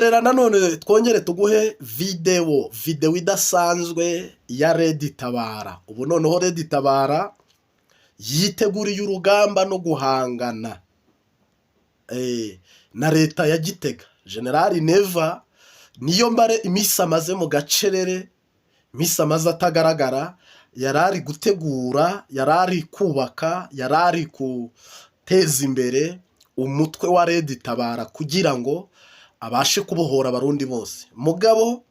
Rera nanone twongere tuguhe videwo idasanzwe ya Red Tabara. Ubu noneho Red Tabara yiteguriye urugamba no guhangana na leta ya Gitega. General Neva niyo mbare iminsi amaze mu gacerere, iminsi amaze atagaragara, yari ari gutegura, yari ari kubaka, yari ari guteza imbere umutwe wa Red Tabara kugira ngo abashe kubohora Abarundi bose. Mugabo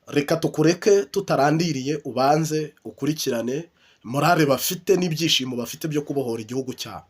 reka tukureke tutarandiriye, ubanze ukurikirane morale bafite n'ibyishimo bafite byo kubohora igihugu cyabo.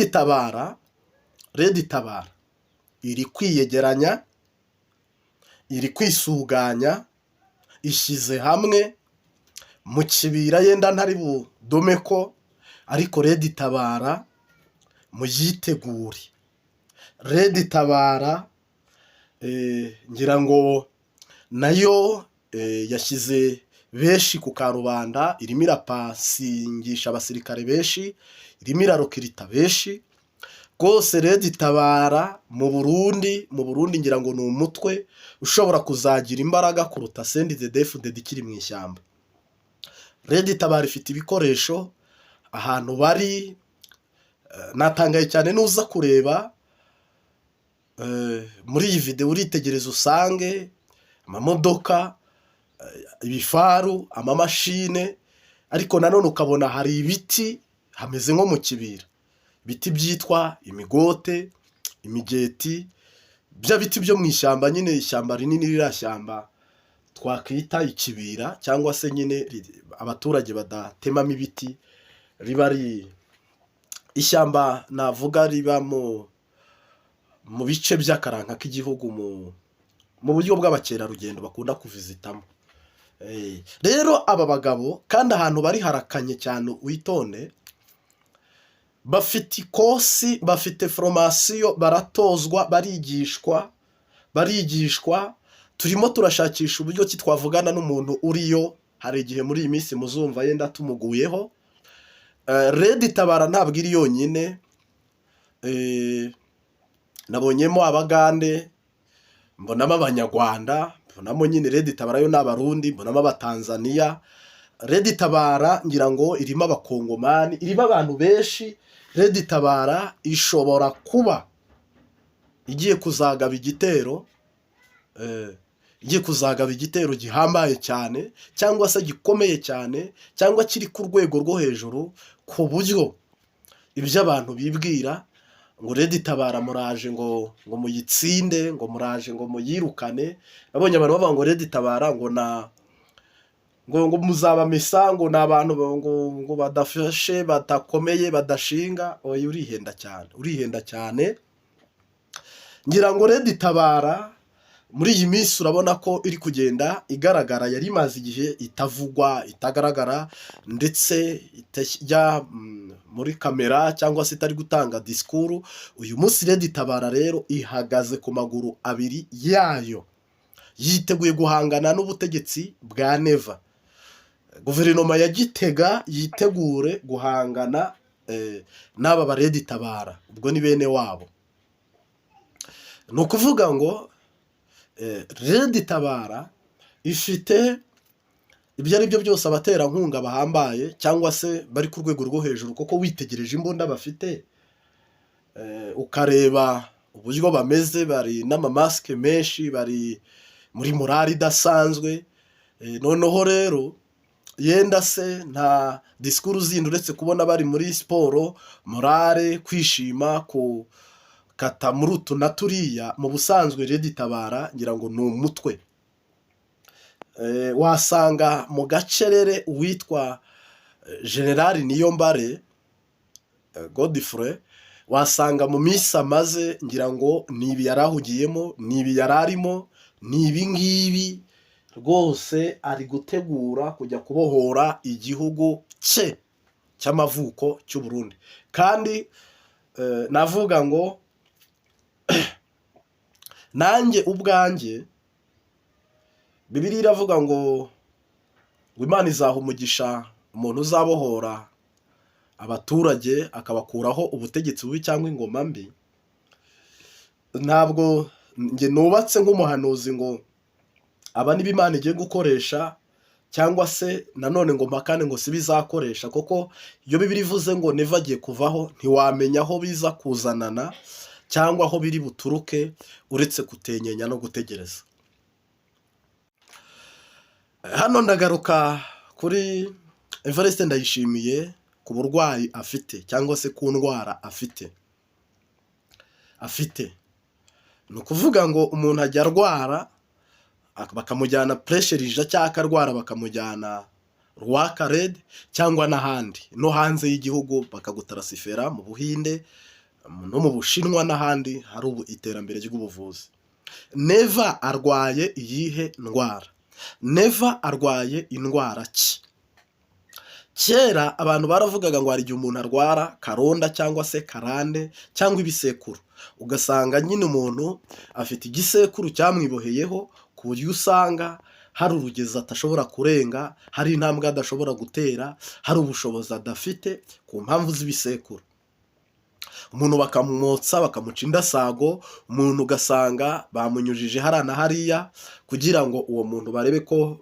RED Tabara, RED Tabara iri kwiyegeranya, iri kwisuganya, ishyize hamwe mu kibira. Yenda ntari budome ko, ariko RED Tabara muyitegure. RED Tabara ngira ngo nayo yashyize benshi ku karubanda, irimo irapasingisha abasirikare benshi, irimo irarokirita benshi rwose. RED Tabara mu Burundi ngira ngo ni umutwe ushobora kuzagira imbaraga kuruta CNDD-FDD ikiri mu ishyamba. RED Tabara ifite ibikoresho ahantu bari. Natangaye cyane, nuza kureba muri iyi videwo, uritegereza usange amamodoka, ibifaru, amamashine, ariko nanone ukabona hari ibiti, hameze nko mu kibira, ibiti byitwa imigote, imigeti, bya biti byo mu ishyamba nyine, ishyamba rinini, ririya shyamba twakwita ikibira, cyangwa se nyine abaturage badatemamo ibiti, riba ari ishyamba navuga riba mu bice by'akaranka k'igihugu, mu buryo bw'abakerarugendo bakunda kuvizitamo. Rero aba bagabo kandi ahantu bari harakanye cyane, witonde. Bafite ikosi, bafite formation, baratozwa, barigishwa, barigishwa. Turimo turashakisha uburyo ki twavugana n'umuntu uriyo. Hari igihe muri iyi minsi muzumva yenda tumuguyeho. RED Tabara ntabwo iri yonyine. Nabonyemo Abagande, mbonamo Abanyarwanda, mbonamo nyine RED Tabara yo ni Abarundi, mbonamo Abatanzaniya. RED Tabara ngira ngo irimo Abakongomani, irimo abantu benshi. RED Tabara ishobora kuba igiye kuzagaba igitero, igiye kuzagaba igitero gihambaye cyane, cyangwa se gikomeye cyane, cyangwa kiri ku rwego rwo hejuru, ku buryo ibyo abantu bibwira ngo RED Tabara muraje ngo muyitsinde, ngo muraje ngo muyirukane. Nabonye abantu bavuga ngo RED Tabara ngo na ngo muzabamesa, ngo ni abantu ngo badafashe, badakomeye, badashinga. Oya, urihenda cyane, urihenda cyane. Ngira ngo RED Tabara muri iyi minsi urabona ko iri kugenda igaragara. Yari imaze igihe itavugwa, itagaragara, ndetse itajya muri kamera cyangwa se itari gutanga disikuru. Uyu munsi RED Tabara rero ihagaze ku maguru abiri yayo, yiteguye guhangana n'ubutegetsi bwa Neva. Guverinoma ya Gitega yitegure guhangana n'aba ba RED Tabara, ubwo ni bene wabo. Ni ukuvuga ngo RED Tabara ifite ibyo ari byo byose abaterankunga bahambaye cyangwa se bari ku rwego rwo hejuru, kuko witegereje imbunda bafite, ukareba uburyo bameze, bari n'amamasike menshi, bari muri morale idasanzwe. Noneho rero yenda se nta disikuru zindi uretse kubona bari muri siporo, morale, kwishima, gukata muri utu na turiya. Mu busanzwe RED Tabara ngira ngo ni umutwe wasanga mu gacerere uwitwa Generali Niyombare Godfrey, wasanga mu minsi amaze ngira ngo ni ibi yari ahugiyemo, ni ibi yari arimo, ni ibi ngibi rwose ari gutegura kujya kubohora igihugu cye cy'amavuko cy'u Burundi. Kandi navuga ngo nanjye ubwanjye, Bibiliya iravuga ngo Imana izaha umugisha umuntu uzabohora abaturage, akabakuraho ubutegetsi bubi cyangwa ingoma mbi. Ntabwo njye nubatse nk'umuhanuzi ngo aba niba Imana igiye gukoresha, cyangwa se nanone ngo mpakane ngo si bizakoresha, kuko iyo Bibiliya ivuze ngo Neva agiye kuvaho, ntiwamenya aho biza kuzanana cyangwa aho biri buturuke, uretse kutenyenya no gutegereza. Hano ndagaruka kuri Evariste Ndayishimiye, ku burwayi afite cyangwa se ku ndwara afite. Ni ukuvuga ngo umuntu ajya arwara bakamujyana puresherija, cyangwa akarwara bakamujyana Rwakarede cyangwa n'ahandi no hanze y'igihugu, bakagutarasifera mu Buhinde. no mu Bushinwa n'ahandi hari ubu iterambere ry'ubuvuzi. Neva arwaye iyihe ndwara? Neva arwaye indwara ki? Kera abantu baravugaga ngo hari igihe umuntu arwara karonda cyangwa se karande cyangwa ibisekuru, ugasanga nyine umuntu afite igisekuru cyamwiboheyeho, ku buryo usanga hari urugezi atashobora kurenga, hari intambwe adashobora gutera, hari ubushobozi adafite ku mpamvu z'ibisekuru. Umuntu bakamwotsa, bakamuca indasago, umuntu ugasanga bamunyujije hariya na hariya kugira ngo uwo muntu barebe ko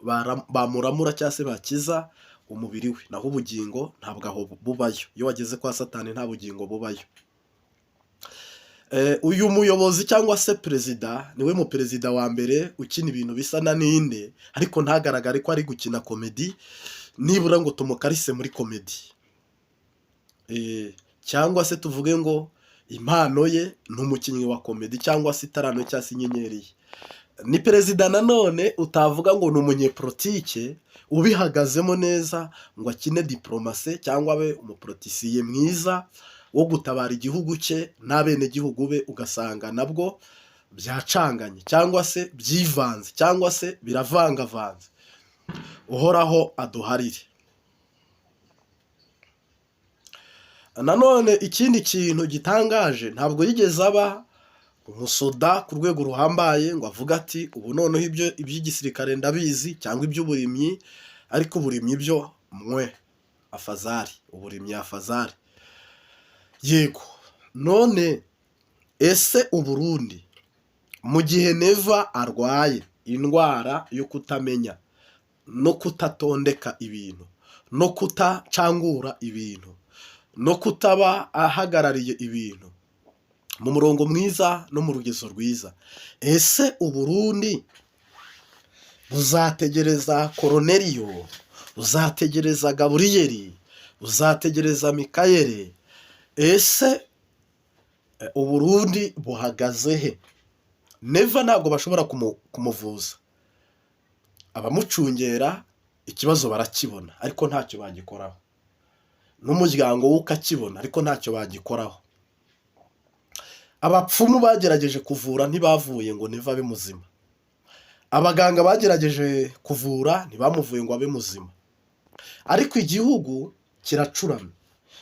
bamuramura cyangwa se bakiza umubiri we, naho ubugingo ntabwo aho bubayo. Iyo wageze kwa Satani nta bugingo bubayo. Uyu muyobozi cyangwa se perezida niwe mu perezida wa mbere ukina ibintu bisa na ninde, ariko ntagaragare ko ari gukina comedy, nibura ngo tumukarise muri comedy, cyangwa se tuvuge ngo impano ye ni umukinnyi wa comedy, cyangwa se itarano, cyangwa se inyenyeri ye. Ni perezida nanone utavuga ngo ni umunyepolitike ubihagazemo neza ngo akine diplomatie cyangwa abe umupoliticien mwiza wo gutabara igihugu cye n'abenegihugu be, ugasanga nabwo byacanganye cyangwa se byivanze cyangwa se biravangavanze. Uhoraho aduharire. Nanone ikindi kintu gitangaje, ntabwo yigeze aba umusoda ku rwego ruhambaye ngo avuge ati ubu noneho ibyo iby'igisirikare ndabizi cyangwa iby'uburimyi, ariko uburimyi byo mwe afazari, uburimyi afazari. Yego, none ese Uburundi mu gihe Neva arwaye indwara yo kutamenya no kutatondeka ibintu no kutacangura ibintu no kutaba ahagarariye ibintu mu murongo mwiza no mu rugezo rwiza, ese Uburundi buzategereza Koroneriyo, buzategereza Gaburiyeri, buzategereza Mikayeli? Ese Uburundi buhagaze he? Neva ntabwo bashobora kumuvuza, abamucungera ikibazo barakibona ariko ntacyo bagikoraho, n'umuryango we ukakibona ariko ntacyo bagikoraho. Abapfumu bagerageje kuvura ntibavuye ngo Neva abe muzima, abaganga bagerageje kuvura ntibamuvuye ngo abe muzima, ariko igihugu kiracuramye.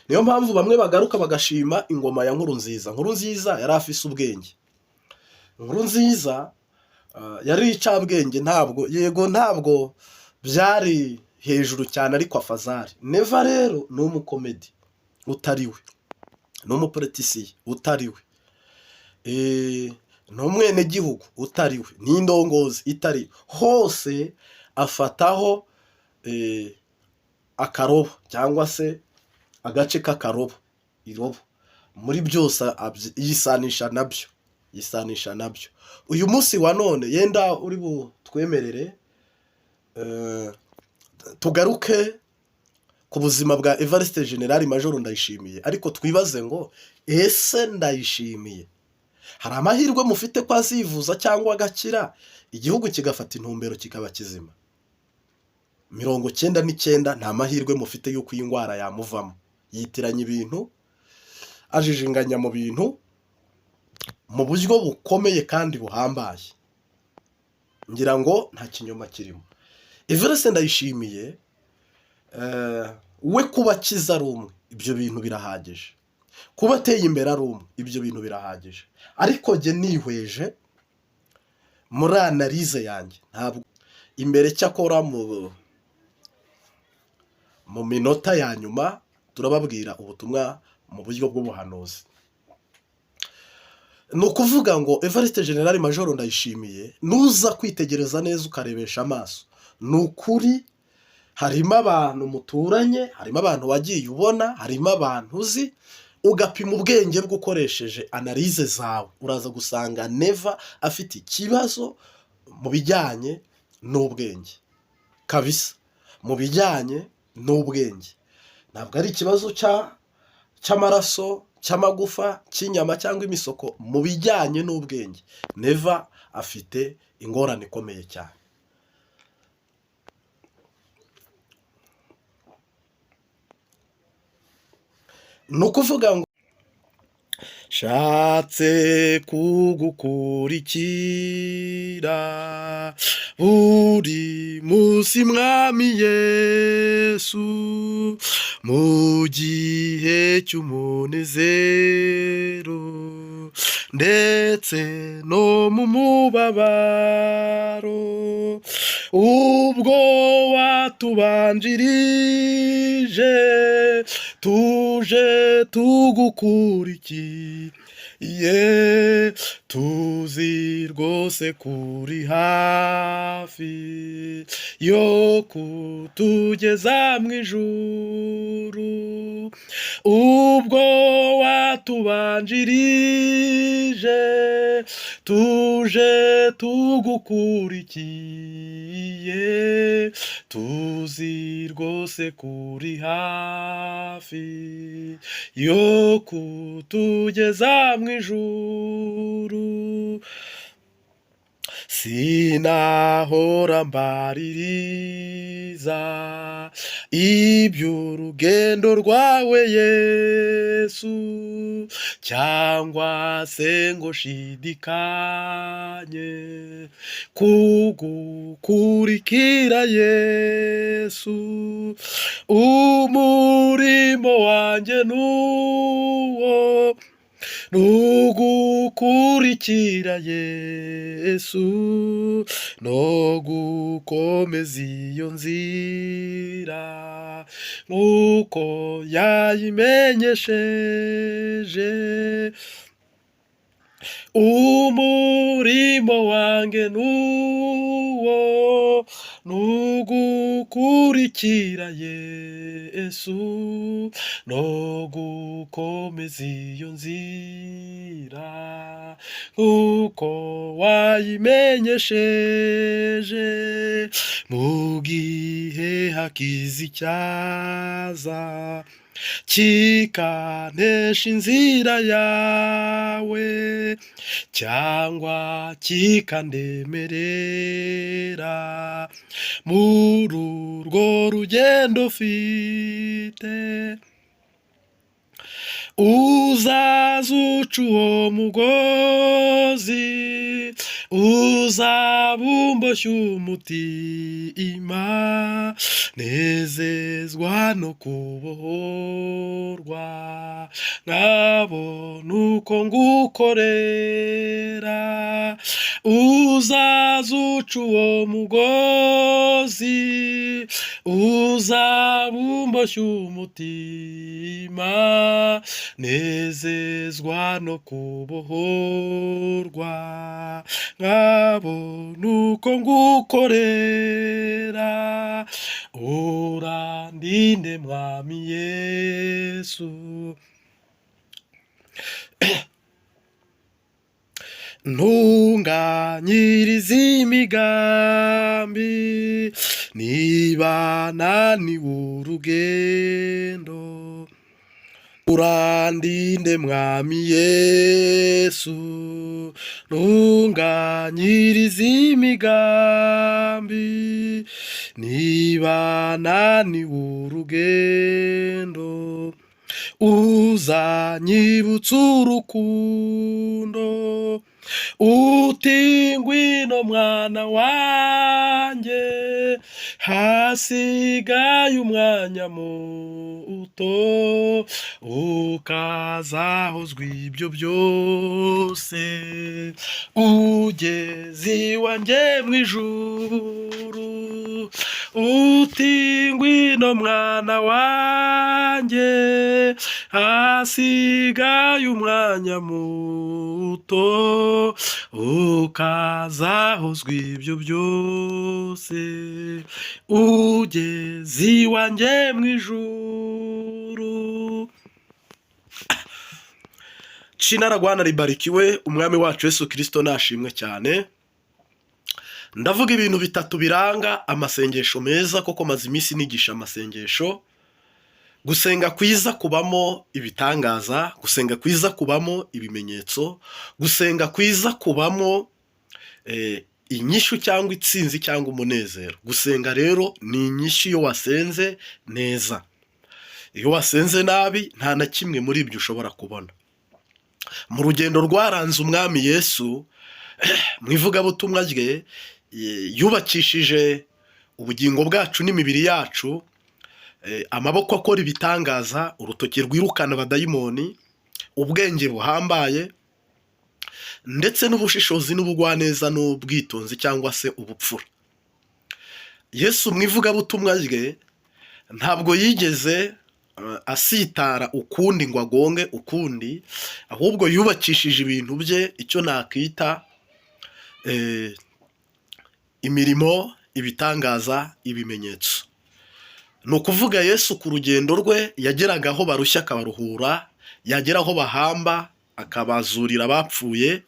Niyo mpamvu bamwe bagaruka bagashima ingoma ya Nkurunziza. Nkurunziza yari afise ubwenge, Nkurunziza yari icabwenge, ntabwo yego ntabwo byari hejuru cyane ariko afazari. Neva rero ni umucomedy utari we, ni umupoliticien utari we, ni umwenegihugu utari we, ni indongozi itari hose, afataho akarobo cyangwa se agace k'akarobo, irobo muri byose yisanisha nabyo, yisanisha nabyo. Uyu munsi wa none yenda uri butwemerere tugaruke ku buzima bwa Evariste General Major Ndayishimiye, ariko twibaze ngo ese Ndayishimiye hari amahirwe mufite ko azivuza cyangwa agakira, igihugu kigafata intumbero kikaba kizima? 99 nta mahirwe mufite y'uko iyi ndwara yamuvamo. Yitiranya ibintu, ajijinganya mu bintu mu buryo bukomeye kandi buhambaye, ngira ngo nta kinyoma kirimo. Evariste Ndayishimiye we kuba akiza ari umwe, ibyo bintu birahagije, kuba ateye imbere ari umwe, ibyo bintu birahagije, ariko jye nihweje muri analyse yanjye ntabwo imbere. Cyakora mu minota ya nyuma turababwira ubutumwa mu buryo bw'ubuhanuzi. Ni ukuvuga ngo Evariste General Major Ndayishimiye, nuza kwitegereza neza ukarebesha amaso, ni ukuri harimo abantu muturanye, harimo abantu wagiye ubona, harimo abantu uzi, ugapima ubwenge bwe ukoresheje analyse zawe, uraza gusanga Neva afite ikibazo mu bijyanye n'ubwenge kabisa. Mu bijyanye n'ubwenge, ntabwo ari ikibazo cy'amaraso, cy'amagufa, cy'inyama cyangwa imisoko. Mu bijyanye n'ubwenge Neva afite ingorane ikomeye cyane. Ni ukuvuga ngo Shatse kugukurikira buri munsi, Mwami Yesu, mu gihe cy'umunezero ndetse no mu mubabaro. Ubwo watubanjirije, tuje tugukurikiye, tuzi rwose kuri hafi yo kutugeza mu ijuru. Ubwo watubanjirije, tuje tugukurikiye, tuzi rwose kuri hafi yo kutugeza mu ijuru. Sinahora mbaririza iby'urugendo rwawe Yesu, cyangwa se ngo shidikanye kugukurikira Yesu. Umurimo wanjye nuwo nugukurikira Yesu no gukomeza iyo nzira nk'uko yayimenyesheje. Umurimo wanjye nuwo nugukurikira Yesu no gukomeza iyo nzira nk'uko wayimenyesheje. Mu gihe hakiza icyaza kikantesha inzira yawe cyangwa kikandemerera muri urwo rugendo mfite, uzaza uca uwo mugozi, uzaba umboshye umutima, nezezwa no kubohorwa nkabona uko ngukorera. Uzaza uca uwo mugozi, uzaba umboshye umutima, nezezwa no kubohorwa nkabona uko ngukorera. Urandinde, Mwami Yesu. Ntunganyirize imigambi niba naniwe urugendo. Urandinde, Mwami Yesu, ntunganyirize imigambi niba naniwe urugendo. Uzanyibutsa urukundo, uti: "Ngwino mwana wanjye, hasigaye umwanya muto ukazahozwa ibyo byose ugeze iwanjye mu ijuru." Uti: "Ngwino mwana wanjye, hasigaye umwanya muto ukazahozwa ibyo byose ugeze iwanjye mu ijuru." Cinaragwana ribarikiwe, Umwami wacu Yesu Kirisito nashimwe cyane. Ndavuga ibintu bitatu biranga amasengesho meza, koko maze iminsi nigisha amasengesho. Gusenga kwiza kubamo ibitangaza, gusenga kwiza kubamo ibimenyetso, gusenga kwiza kubamo inyishu cyangwa itsinzi cyangwa umunezero. Gusenga rero ni inyishu iyo wasenze neza. Iyo wasenze nabi, nta na kimwe muri ibyo ushobora kubona. Mu rugendo rwaranze Umwami Yesu mu ivugabutumwa rye, yubakishije ubugingo bwacu n'imibiri yacu, amaboko akora ibitangaza, urutoki rwirukana abadayimoni, ubwenge buhambaye, ndetse n'ubushishozi n'ubugwaneza n'ubwitonzi cyangwa se ubupfura. Yesu mu ivugabutumwa rye ntabwo yigeze asitara ukundi ngo agonge ukundi, ahubwo yubakishije ibintu bye icyo nakita imirimo, ibitangaza, ibimenyetso. Ni ukuvuga, Yesu ku rugendo rwe yageraga aho barushya akabaruhura, yagera aho bahamba akabazurira abapfuye,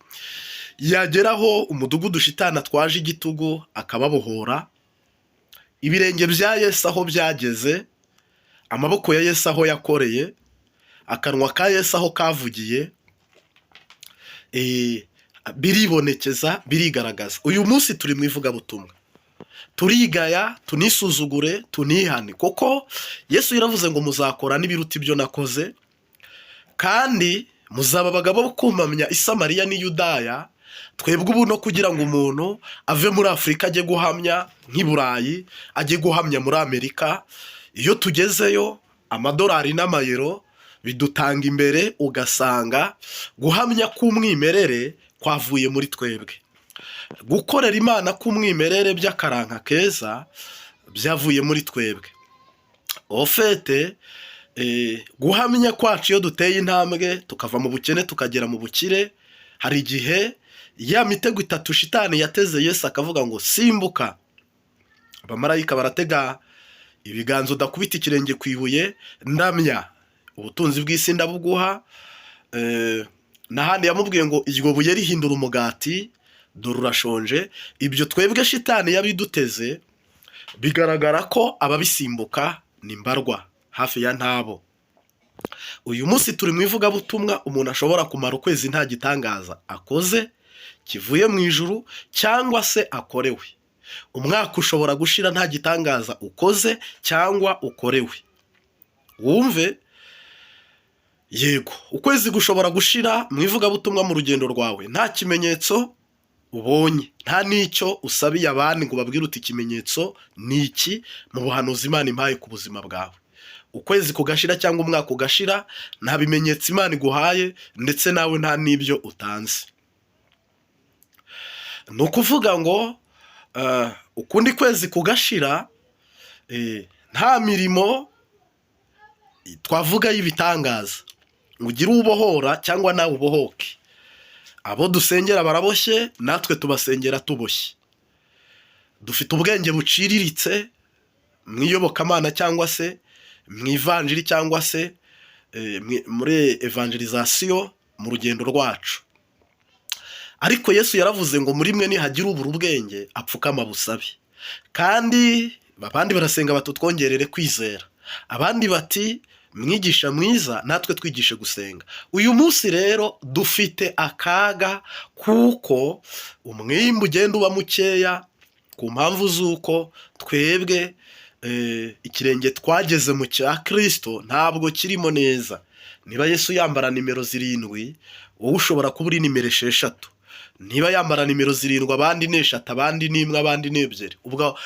yageraho umudugudu shitani atwaje igitugu akababohora. Ibirenge bya Yesu aho byageze, amaboko ya Yesu aho yakoreye, akanwa ka Yesu aho kavugiye, biribonekeza, birigaragaza. Uyu munsi turi mu ivugabutumwa, turigaya, tunisuzugure, tunihane, kuko Yesu yaravuze ngo muzakora n'ibiruta ibyo nakoze, kandi muzaba abagabo bo kumpamya i Samariya n'i Yudaya. Twebwe ubu no kugira ngo umuntu ave muri Afurika ajye guhamya nk'i Burayi, ajye guhamya muri Amerika, iyo tugezeyo amadolari n'amayero bidutanga imbere, ugasanga guhamya k'umwimerere kwavuye muri twebwe, gukorera Imana k'umwimerere by'akaranka keza byavuye muri twebwe. Au fait, guhamya kwacu, iyo duteye intambwe tukava mu bukene tukagera mu bukire, hari igihe ya mitego itatu shitani yateze Yesu akavuga ngo simbuka, abamarayika baratega ibiganza udakubita ikirenge ku ibuye, ndamya ubutunzi bw'isi ndabuguha, n'ahandi yamubwiye ngo iryo buye rihindura umugati, dore urashonje. Ibyo twebwe shitani yabiduteze, bigaragara ko ababisimbuka ni mbarwa, hafi ya ntabo. Uyu munsi turi mu ivugabutumwa umuntu ashobora kumara ukwezi nta gitangaza akoze kivuye mu ijuru cyangwa se akorewe. Umwaka ushobora gushira nta gitangaza ukoze cyangwa ukorewe. Wumve, yego, ukwezi gushobora gushira mu ivugabutumwa, mu rugendo rwawe, nta kimenyetso ubonye, nta n'icyo usabiye abandi ngo babwire uti ikimenyetso ni iki mu buhanuzi Imana impaye ku buzima bwawe. Ukwezi kugashira cyangwa umwaka ugashira nta bimenyetso Imana iguhaye, ndetse nawe nta n'ibyo utanze. Ni ukuvuga ngo ukundi kwezi kugashira nta mirimo twavuga y'ibitangaza ngo ugire ubohora cyangwa nawe ubohoke. Abo dusengera baraboshye, natwe tubasengera tuboshye. Dufite ubwenge buciriritse mu iyobokamana cyangwa se mu ivanjiri cyangwa se muri évangélisation mu rugendo rwacu. Ariko Yesu yaravuze ngo muri mwe nihagira ubura ubwenge apfukama busabe. Kandi abandi barasenga bati twongerere kwizera, abandi bati mwigisha mwiza, natwe twigishe gusenga. Uyu munsi rero dufite akaga, kuko umwimbu ugenda uba mukeya ku mpamvu z'uko twebwe ikirenge twageze mu cya Kirisito ntabwo kirimo neza. Niba Yesu yambara nimero 7, wowe ushobora kuba uri nimero 6. Niba yambara nimero 7, abandi ni 3, abandi ni 1, abandi ni 2, ubwo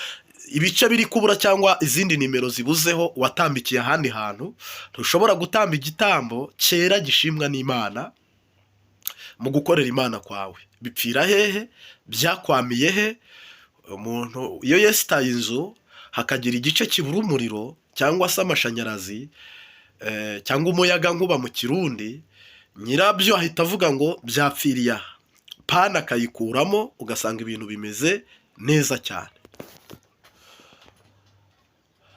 ibice biri kubura cyangwa izindi nimero zibuzeho watambikiye ahandi hantu, ntushobora gutamba igitambo cyera gishimwa n'Imana mu gukorera Imana kwawe. Bipfira hehe? Byakwamiye he? Umuntu iyo yesitaye inzu hakagira igice kibura umuriro cyangwa se amashanyarazi, cyangwa umuyaga nkuba mu Kirundi, nyirabyo ahita avuga ngo byapfiriye aha, panne akayikuramo, ugasanga ibintu bimeze neza cyane.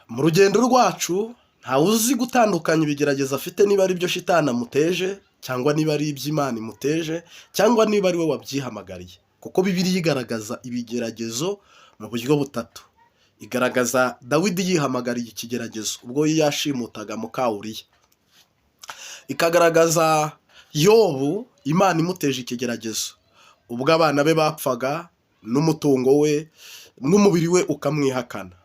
Mu rugendo rwacu ntawe uzi gutandukanya ibigeragezo afite, niba ari byo shitani amuteje cyangwa niba ari iby'Imana imuteje cyangwa niba ari we wabyihamagariye, kuko Bibiliya igaragaza ibigeragezo mu buryo butatu. Igaragaza Dawidi yihamagariye ikigeragezo ubwo yashimutaga muka Uriya, ikagaragaza Yobu Imana imuteje ikigeragezo ubwo abana be bapfaga n'umutungo we n'umubiri we ukamwihakana.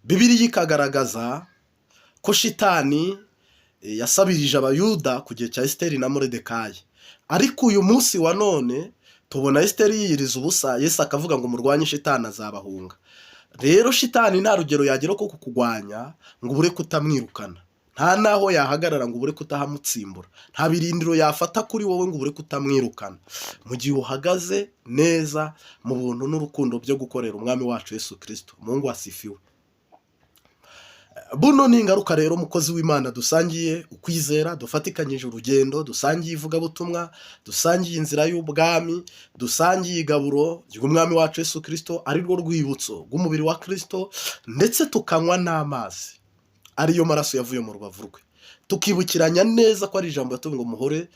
Bibiliya ikagaragaza ko shitani Yasabirije Abayuda ku gihe cya Esiteri na Moridekayi. Ariko uyu munsi wa none tubona Esiteri yiyiriza ubusa, Yesu akavuga ngo murwanye shitani azabahunga. Rero shitani nta rugero yagera ko kukugwanya ngo ubure kutamwirukana, nta n'aho yahagarara ngo ubure kutahamutsimbura, nta birindiro yafata kuri wowe ngo ubure kutamwirukana, mu gihe uhagaze neza mu buntu n'urukundo byo gukorera Umwami wacu Yesu Kirisito. Mungu asifiwe. Buno ni ingaruka rero, umukozi w'Imana dusangiye ukwizera, dufatikanyije urugendo, dusangiye ivugabutumwa, dusangiye inzira y'ubwami, dusangiye igaburo ry'Umwami wacu Yesu Kirisito, ari rwo rwibutso rw'umubiri wa Kirisito, ndetse tukanywa n'amazi ariyo maraso yavuye mu rubavu rwe, tukibukiranya neza ko ari ijambo yatubwiye ngo muhore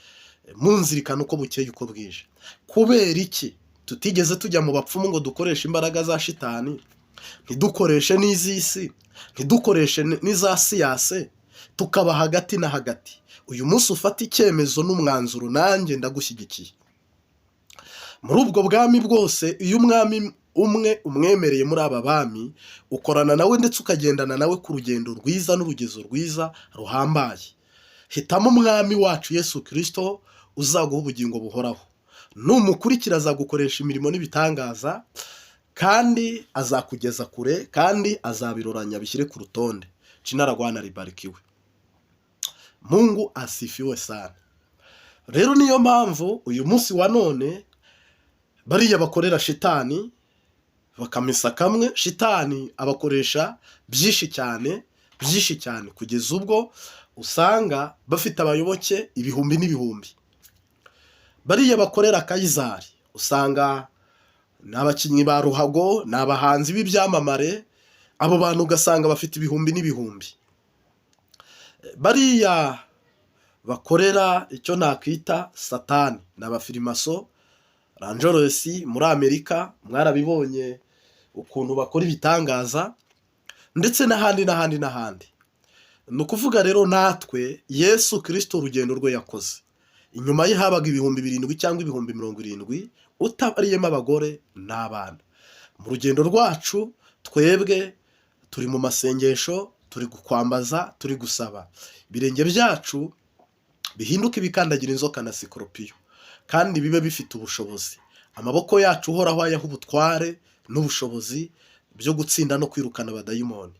munzirikana uko bukeye uko bwije. Kubera iki tutigeze tujya mu bapfumu ngo dukoreshe imbaraga za shitani, ntidukoreshe n'iz'isi, ntidukoreshe n'iza science, tukaba hagati na hagati? Uyu munsi ufata icyemezo n'umwanzuro, nanjye ndagushyigikiye. Muri ubwo bwami bwose, iyo umwami umwe umwemereye muri aba bami, ukorana nawe ndetse ukagendana nawe ku rugendo rwiza n'urugezo rwiza ruhambaye. Hitamo Umwami wacu Yesu Kirisito uzaguha ubugingo buhoraho. Numukurikira azagukoresha imirimo n'ibitangaza, kandi azakugeza kure, kandi azabiroranya bishyire ku rutonde. Jina la Bwana libarikiwe. Mungu asifiwe sana. Rero niyo mpamvu uyu munsi wa none bariya bakorera shitani bakamesa kamwe, shitani abakoresha byinshi cyane, byinshi cyane, kugeza ubwo usanga bafite abayoboke ibihumbi n'ibihumbi. Bariya bakorera Kayizari usanga ni abakinnyi ba ruhago, ni abahanzi b'ibyamamare, abo bantu ugasanga bafite ibihumbi n'ibihumbi. Bariya bakorera icyo nakwita satani ni abafirimaso ranjorosi muri Amerika, mwarabibonye ukuntu bakora ibitangaza, ndetse n'ahandi n'ahandi n'ahandi. Ni ukuvuga rero natwe Yesu Kirisito, urugendo rwe yakoze, inyuma ye habaga 7000 cyangwa 70,000, utabariyemo abagore n'abana. Mu rugendo rwacu twebwe turi mu masengesho, turi kwambaza, turi gusaba ibirenge byacu bihinduke ibikandagira inzoka na sikoropiyo, kandi bibe bifite ubushobozi. Amaboko yacu Uhoraho ayaha ubutware n'ubushobozi byo gutsinda no kwirukana abadayimoni.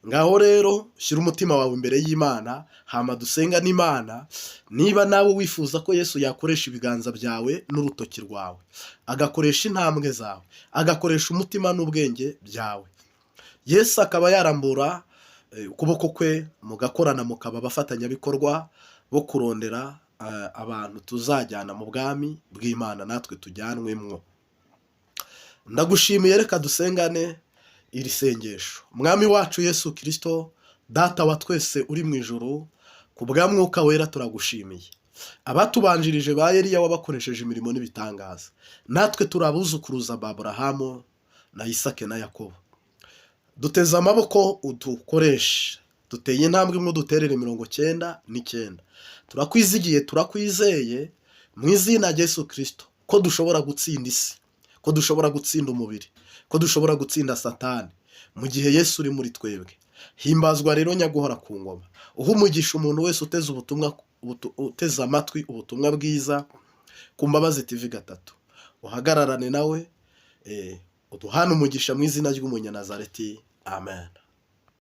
Ngaho rero shyira umutima wawe imbere y'Imana, hama dusenga n'Imana. Niba nawe wifuza ko Yesu yakoresha ibiganza byawe n'urutoki rwawe, agakoresha intambwe zawe, agakoresha umutima n'ubwenge byawe, Yesu akaba yarambura ukuboko kwe mugakorana, mukaba abafatanyabikorwa bo kurondera abantu tuzajyana mu bwami bw'Imana, natwe tujyanwemwo. Ndagushimiye. Reka dusengane iri sengesho. Mwami wacu Yesu Kirisito, Data wa twese uri mu ijuru, ku bwa Mwuka Wera turagushimiye. Abatubanjirije ba Eliya wabakoresheje imirimo n'ibitangaza, natwe turi abuzukuruza ba Aburahamu na Isake na Yakobo. Duteze amaboko udukoreshe, duteye intambwe imwe uduterere 99. Turakwizigiye, turakwizeye mu izina rya Yesu Kirisito ko dushobora gutsinda isi, ko dushobora gutsinda umubiri, ko dushobora gutsinda satani mu gihe Yesu uri muri twebwe. Himbazwa rero nyaguhora ku ngoma, uha umugisha umuntu wese uteze ubutumwa, uteze amatwi ubutumwa bwiza ku Mbabazi TV 3, uhagararane nawe, uduhane umugisha mu izina ry'Umunyanazareti, amen.